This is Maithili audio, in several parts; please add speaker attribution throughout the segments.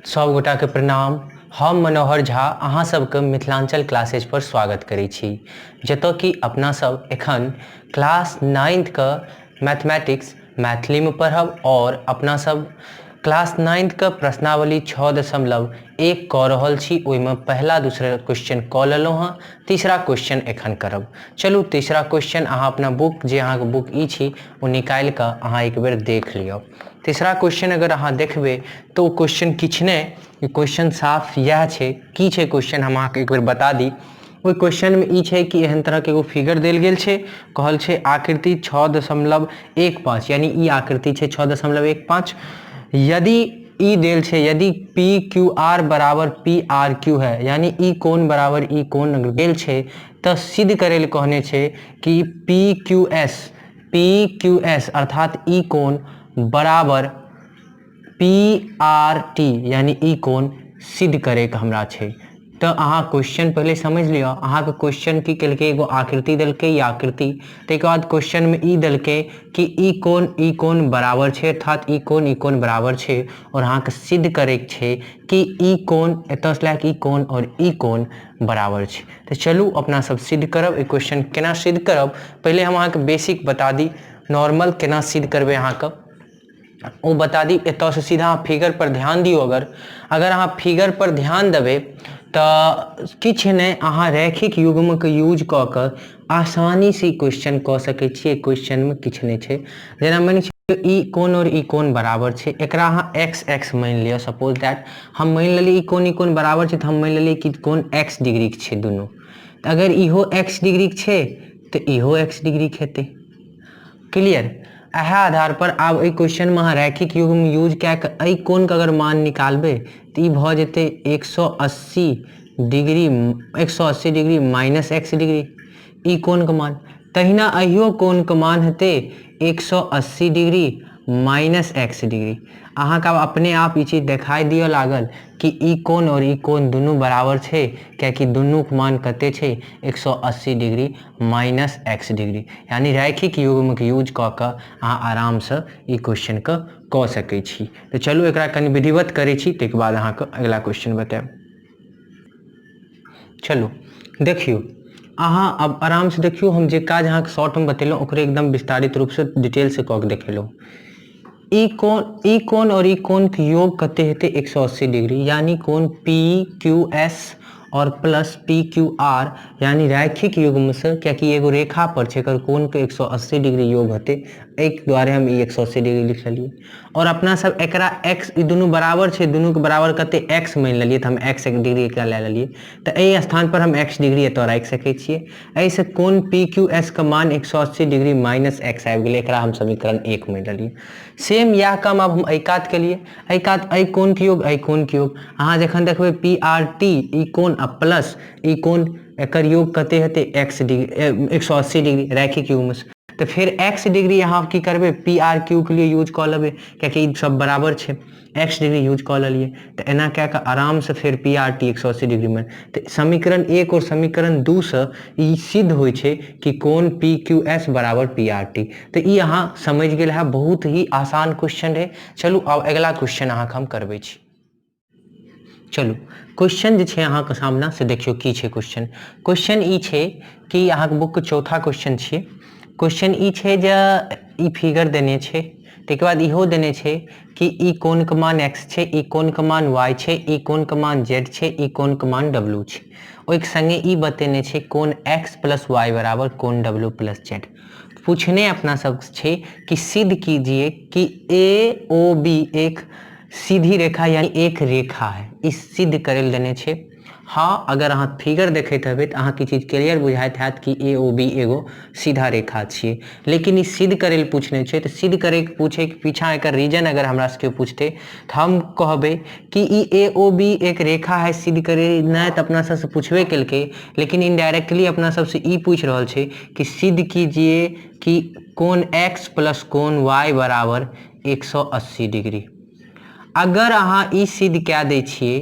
Speaker 1: सब गोटाके प्रणाम। हम मनोहर झा अहाँ सबके मिथिलाञ्चल क्लासेज पर स्वागत करै छी, जतऽ कि अपना सब एखन क्लास नाइन्थके मैथमेटिक्स मैथिलीमे पढ़ब आओर अपना सब क्लास नाइन्थके प्रश्नावली 6.1 कऽ रहल छी। ओहिमे पहिला दूसरा क्वेश्चन कऽ लेलहुँ हँ, तीसरा क्वेश्चन एखन करब। चलू तीसरा क्वेश्चन अहाँ अपना बुक, जे अहाँके बुक ई छी, ओ निकालि कऽ अहाँ एक बेर देख लिअ। तीसरा क्वेश्चन अगर अहाँ देखबै तऽ ओ क्वेश्चन किछु नहि, क्वेश्चन साफ इएह छै। की छै क्वेश्चन, हम अहाँके एक बेर बता दी। ओहि क्वेश्चनमे ई छै कि एहन तरहके एगो फिगर देल गेल छै, कहल छै आकृति 6.15, यानी ई आकृति छै 6.15। यदि ई देल छै, यदि पी क्यू आर बराबर पी आर क्यू है, यानी ई कोण बराबर ई कोण अगर देल छै, तऽ सिद्ध करै लए कहने छै कि P Q S, P Q S अर्थात ई कोण बराबर पी आर टी, यानी ई कोण सिद्ध करैके हमरा छै। तऽ अहाँ क्वेश्चन पहिले समझि लिअ। अहाँके क्वेश्चन की केलकै? एगो आकृति देलकै, ई आकृति। ताहिके बाद क्वेश्चनमे ई देलकै कि ई कोण ई कोण बराबर छै, अर्थात ई कोण ई कोण बराबर छै, आओर अहाँके सिद्ध करैके छै कि ई कोण एतऽसँ लए कऽ ई कोण आओर ई कोण बराबर छै। तऽ चलू अपना सब सिद्ध करब। ई क्वेश्चन केना सिद्ध करब, पहिले हम अहाँके बेसिक बता दी। नॉर्मल केना सिद्ध करबै अहाँके ओ बता दी। एतऽसँ सीधा अहाँ फिगर पर ध्यान दियौ। अगर अगर अहाँ फिगर पर ध्यान देबै तऽ किछु नहि, अहाँ रैखिक युग्मके यूज कऽ कऽ आसानीसँ ई क्वेश्चन कऽ सकै छियै। क्वेश्चनमे किछु नहि छै। जेना मानि ई कोण आओर ई कोण बराबर छै, एकरा अहाँ एक्स एक्स मानि लिअ। सपोज that हम मानि लेलियै ई कोण ई कोण बराबर छै, तऽ हम मानि लेलियै कि कोण एक्स डिग्रीके छै दुनू। तऽ अगर इहो एक्स डिग्रीके छै तऽ इहो एक्स डिग्रीके हेतै। क्लियर? इएह आधार पर आब एहि क्वेश्चनमे अहाँ रैखिक युग्म यूज कए कऽ एहि कोणके अगर मान निकालबै तऽ ई भऽ जेतै 180 degree, 180 degree minus x degree ई कोणके मान। तहिना अहियो कोणके मान हेतै 180 डिग्री माइनस एक्स डिग्री। अहाँके आब अपने आप ई चीज देखाइ दिअ लागल कि ई कोण आओर ई कोण दुनू बराबर छै, कियाकि दुनूके मान कते छै? 180 डिग्री माइनस एक्स डिग्री। यानी रैखिक युग्मके यूज कऽ कऽ अहाँ आरामसँ ई क्वेश्चनके कऽ सकै छी। तऽ चलू एकरा कनि विधिवत करै छी, ताहिके बाद अहाँके अगिला क्वेश्चन बतायब। चलू देखियौ, अहाँ आब आरामसँ देखियौ। हम जे काज अहाँके शॉर्टमे बतेलहुँ, ओकरे एकदम विस्तारित रूपसँ डिटेलसँ कऽ के देखेलहुँ। ई कोण, ई कोण आओर ई कोणके योग कते हेतै? 180 डिग्री। यानी कोण पी क्यू एस आओर प्लस पी क्यू आर, यानी रैखिक युग्मसँ, कियाकि एगो रेखा पर छै, एकर कोणके 180 डिग्री योग हेतै। एहि दुआरे हम ई 180 डिग्री लिख लेलियै। आओर अपना सब एकरा एक्स, ई दुनू बराबर छै, दुनूके बराबर कते एक्स मानि लेलियै, तऽ हम एक्स डिग्री एकरा लए लेलियै। तऽ एहि स्थान पर हम एक्स डिग्री एतऽ राखि सकै छियै। एहिसँ कोण पी क्यू एस के मान 180 डिग्री माइनस एक्स आबि गेलै। एकरा हम समीकरण 1 मानि लेलियै। सेम इएह काम आब हम एहि कात केलियै। एहि कात एहि कोणके योग एहि कोणके योग, अहाँ जखन देखबै पी आर टी ई कोण आ प्लस ई कोण, एकर योग कते हेतै? एक्स डिग्री, 180 डिग्री रैखिक युग्मसँ। तऽ फेर एक्स डिग्री अहाँ की करबै? पी आर क्यू के लिए यूज कऽ लेबै, कियाकि ई सब बराबर छै। एक्स डिग्री यूज कऽ लेलियै। तऽ एना कए कऽ आरामसँ फेर पी आर टी 180 डिग्रीमे। तऽ समीकरण 1 आओर समीकरण 2सँ ई सिद्ध होइ छै कि कोण पी क्यू एस बराबर पी आर टी। तऽ ई अहाँ समझि गेल है, बहुत ही आसान क्वेश्चन रहै। चलू आब अगिला क्वेश्चन अहाँके हम करबै छी। चलू, क्वेश्चन जे छै अहाँके सामना, से देखियौ की छै क्वेश्चन। क्वेश्चन ई छै कि अहाँके बुकके चौथा क्वेश्चन छियै। क्वेश्चन ई छै जे ई फिगर देने छै, ताहिके बाद इहो देने छै कि ई कोणके मान एक्स छै, ई कोणके मान वाई छै, ई कोणके मान जेड छै, ई कोणके मान डब्लू छै। ओहिके संगे ई बतेने छै कोण एक्स प्लस वाई बराबर कोण डब्लू प्लस जेड। पूछने अपना सब छै कि सिद्ध कीजिए कि ए ओ बी एक सीधी रेखा यानी एक रेखा है। ई सिद्ध करै लए देने छै। हँ, अगर अहाँ फिगर देखैत हेबै तऽ अहाँके चीज क्लियर बुझाइत हैत कि ए ओ बी एगो सीधा रेखा छियै, लेकिन ई सिद्ध करै लए पूछने छै। तऽ सिद्ध करैके पूछैके पीछा एकर रीजन अगर हमरा सबके पूछतै तऽ हम कहबै कि ई ए ओ बी एक रेखा है। सिद्ध करै नहि तऽ अपना सबसँ पुछबे केलकै, लेकिन इनडायरेक्टली अपना सबसँ ई पूछि रहल छै कि सिद्ध कीजिए कि कोण एक्स प्लस कोण वाई बराबर 180 डिग्री। अगर अहाँ ई सिद्ध कए दै छियै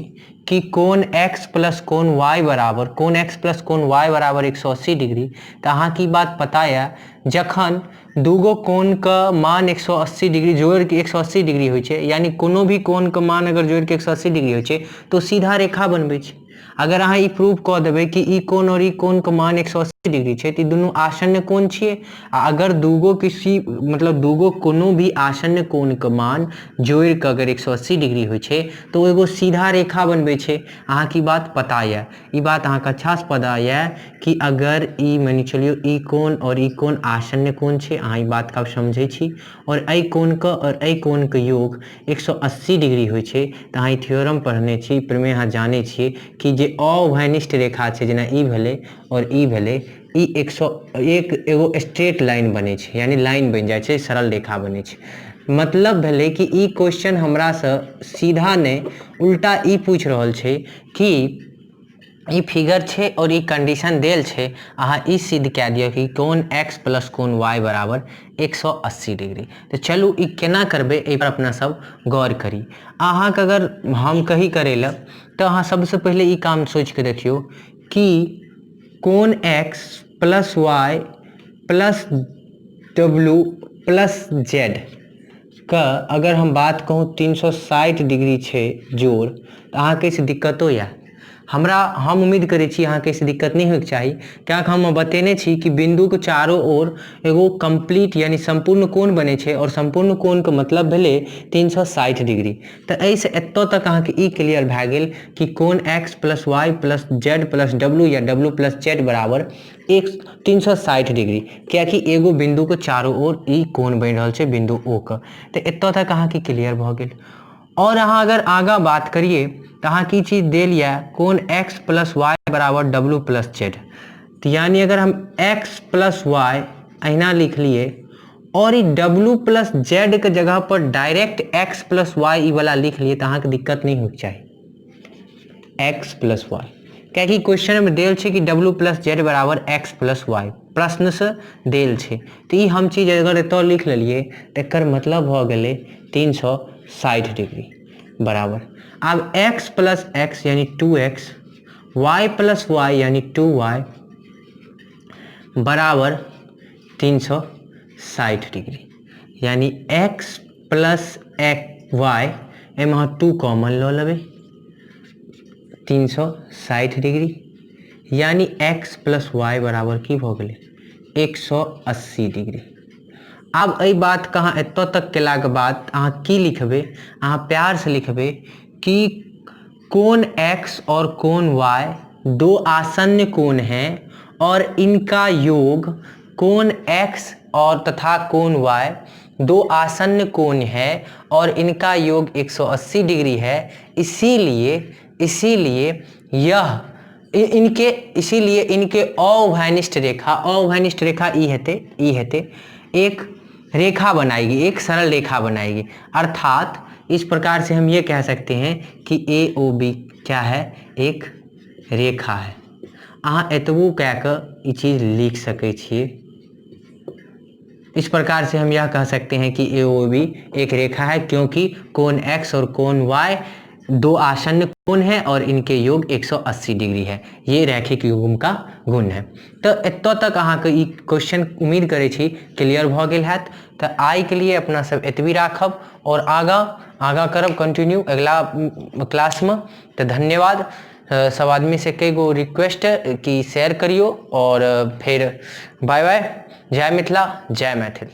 Speaker 1: कि कोण x plus कोण y बराबर कोण x प्लस कोण y बराबर 180 डिग्री, तऽ अहाँके ई बात पता यऽ जखन दूगो कोणके मान 180 डिग्री जोड़िके 180 डिग्री होइ छै, यानी कोनो भी कोणके मान अगर जोड़िके 180 डिग्री होइ छै तऽ ओ सीधा रेखा बनबै छै। अगर अहाँ ई प्रूव कऽ देबै कि ई कोण आओर ई कोणके मान 180 डिग्री छै तऽ ई दुनू आसन्न कोण छियै, आ अगर दूगो किसी मतलब दूगो कोनो भी आसन्न कोणके मान जोड़ि कऽ अगर 180 डिग्री होइ छै तऽ ओ एगो सीधा रेखा बनबै छै। अहाँके ई बात पता यऽ, ई बात अहाँके अच्छासँ पता यऽ कि अगर ई मानि चलियौ ई कोण आओर ई कोण आसन्न कोण छै, अहाँ ई बातके आब समझै छी, आओर एहि कोणके आओर एहि कोणके योग 180 डिग्री होइ छै, तऽ अहाँ ई थ्योरम पढ़ने छी, प्रमेय अहाँ जानै छियै कि जे अउभयनिष्ठ रेखा छै, जेना ई भेलै आओर ई भेलै, ई 101 एगो स्ट्रेट लाइन बनै छै, यानी लाइन बनि जाइ छै, सरल रेखा बनै छै। मतलब भेलै कि ई क्वेश्चन हमरासँ सीधा नहि उल्टा ई पूछि रहल छै कि ई फिगर छै और ई कंडीशन देल छै, अहाँ ई सिद्ध कए दिअ कि कोण x plus कोण y बराबर 180 डिग्री। तऽ चलू ई केना करबै एहि पर अपना सब गौर करी। अहाँके अगर हम कही करै लए तऽ अहाँ सबसँ पहिले ई काम सोचिके देखियौ कि कोण x plus y plus w plus z के अगर हम बात कहूँ 360 डिग्री छै जोड़, तऽ अहाँके एहिसँ दिक्कतो यऽ? हमरा हम उम्मीद करै छी अहाँके एहिसँ दिक्कत नहि होइके चाही, किएकि हम बतेने छी कि बिन्दुके चारो ओर एगो कम्प्लीट यानी सम्पूर्ण कोण बनै छै, आओर सम्पूर्ण कोणके मतलब भेलै 360 डिग्री। तऽ एहिसँ एतऽ तक अहाँके ई क्लियर भए गेल कि कोण x plus y plus z plus w या w plus Z बराबर एक 360 डिग्री, किएकि एगो बिन्दुके चारो ओर ई कोण बनि रहल छै बिन्दु ओ के। तऽ एतऽ तक अहाँके क्लियर भऽ गेल। आओर अहाँ अगर आगाँ बात करियै तऽ अहाँके ई चीज देल यऽ कोण एक्स प्लस वाई बराबर डब्लू प्लस जेड, तऽ यानी अगर हम एक्स प्लस वाई अहिना लिख लियै आओर ई डब्लू प्लस जेड के जगह पर डायरेक्ट एक्स प्लस वाई ई वाला लिख लियै तऽ अहाँके दिक्कत नहि होइके चाही। एक्स प्लस वाई कियाकि क्वेश्चन में देल छै कि डब्लू प्लस जेड बराबर एक्स प्लस वाई प्रश्न से देल छै, तऽ ई हम चीज अगर एतऽ लिख लेलियै तऽ एकर मतलब भऽ गेलै 360 डिग्री बराबर। आब एक्स प्लस एक्स यानी 2x, Y plus Y यानी 2y बराबर 360 डिग्री, यानी एक्स प्लस वाई एहिमे अहाँ 2 कॉमन लऽ लेबै, 360 डिग्री, यानी एक्स प्लस वाई बराबर की भऽ गेलै 180 डिग्री। आब एहि बातके अहाँ एतऽ तक केलाके बाद अहाँ की लिखबै, अहाँ प्यारसँ लिखबै कि कोण एक्स और कोण वाई दो आसन्न कोण हैं और इनका योग कोण एक्स और तथा कोण वाई दो आसन्न कोण है और इनका योग 180 डिग्री है, इसीलिए इसीलिए यह इनके इसीलिए इनके अउभयनिष्ठ रेखा, अउभयनिष्ठ रेखा ई हेतै, ई हेतै एक रेखा बनाएगी, एक सरल रेखा बनाएगी। अर्थात इस प्रकार से हम ये कह सकते हैं कि ए ओ बी क्या है, एक रेखा है। अहाँ एतबो कए कऽ ई चीज लिख सकै छियै। इस प्रकार से हम यह कह सकते हैं कि ए ओ बी एक रेखा है, क्योंकि कोण एक्स और कोण वाई दो आसन्न कोण है और इनके योग 180 डिग्री है। ये रैखिक युग्म का गुण है। तऽ एतऽ तक अहाँके ई क्वेश्चन उम्मीद करै छी क्लियर भऽ गेल हैत। तऽ आइके लिए अपना सब एतबी राखब और आगाँ आगाँ करब कंटिन्यू अगिला क्लासमे। तऽ धन्यवाद सब आदमी से कई गो रिक्वेस्ट कि शेयर करियो और फिर बाय बाय। जय मिथिला, जय मैथिल।